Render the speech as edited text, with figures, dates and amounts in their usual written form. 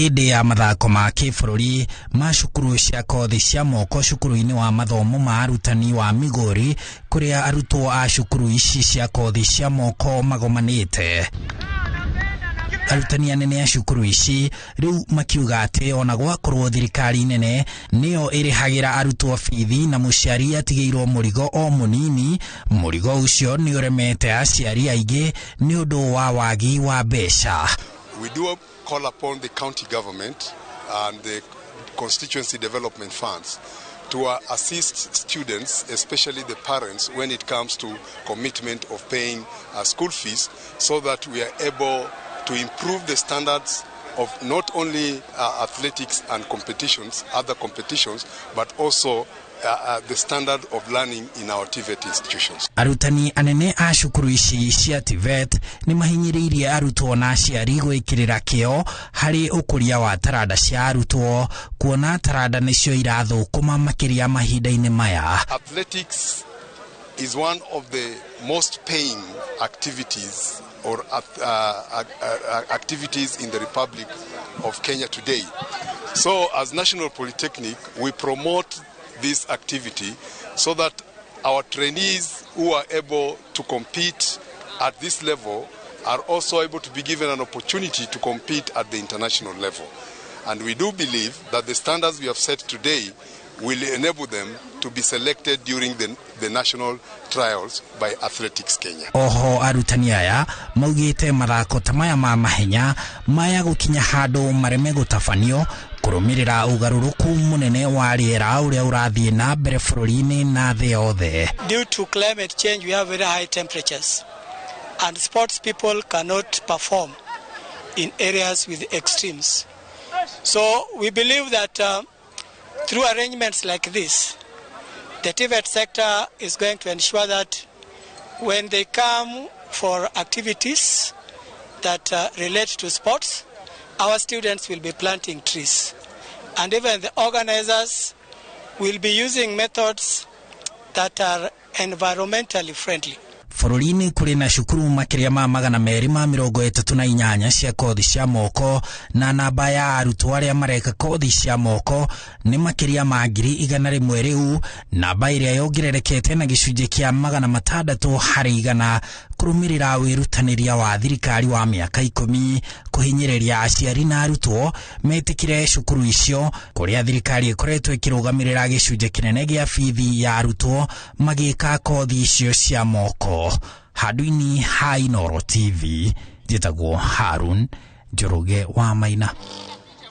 Hĩndĩ ya mathako ma kĩbũrũri ma cukuru cia kothi cia moko cukuru-inĩ wa mathomo ma arutani wa Migori, kũrĩa arutwo a cukuru ici cia kothi cia moko magomanĩte. Arutani anene a cukuru ici rĩu makiuga atĩ ona gwakorwo thirikari nene nĩyo ĩrĩhagĩra arutwo bithi na mũciari atigĩirwo mũrigo o mũnini, mũrigo ũcio nĩ ũremete aciari aingĩ nĩ ũndũ wa wagi wa mbeca. We do call upon the county government and the constituency development funds to assist students, especially the parents, when it comes to commitment of paying school fees, so that we are able to improve the standards of not only athletics and competitions, other competitions, but also the standard of learning in our TVET institutions. Arutani anene a cukuru ici cia TVET nĩ mahinyĩrĩirie arutwo na aciari gwĩkĩrĩra kĩo harĩ ũkũria wa taranda cia arutwo, kuona taranda nĩcio irathũkũma makĩria mahinda-inĩ maya. Athletics is one of the most paying activities or activities in the Republic of Kenya today. So as National Polytechnic, we promote this activity so that our trainees who are able to compete at this level are also able to be given an opportunity to compete at the international level. And we do believe that the standards we have set today will enable them to be selected during the national trials by Athletics Kenya. Oho arutani aya maugĩte mathako ta maya ma mahenya maya gũkinya handũ mareme gũtabanio kũrũmĩrĩra ũgarũrũku mũnene wa rĩera ũrĩa ũrathiĩ na mbere bũrũri-inĩ na thĩ yothe. Due to climate change, we have very high temperatures, and sports people cannot perform in areas with extremes. So we believe that through arrangements like this, the TVET sector is going to ensure that when they come for activities that relate to sports, our students will be planting trees. And even the organizers will be using methods that are environmentally friendly. Bũrũri-inĩ kũrĩ na cukuru makĩria ma 238 cia kothi cia moko, na namba ya arutwo arĩa mareka kothi cia moko nĩ makĩria ma 100,000 rĩu, namba ĩrĩa yongererekete na gĩcunjĩ kĩa 600% kũrũmĩrĩra wĩrutanĩria wa thirikari wa mĩaka 10 kũhinyĩrĩria aciari na arutwo metĩkĩre cukuru icio, kũrĩa thirikari ĩkoretwo ĩkĩrũgamĩrĩra gĩcunjĩ kĩnene gĩa bithi ya arutwo magĩka kothi icio cia moko. Handũ-inĩ ha Inooro TV, njĩtagwo Harun Njoroge wa Maina.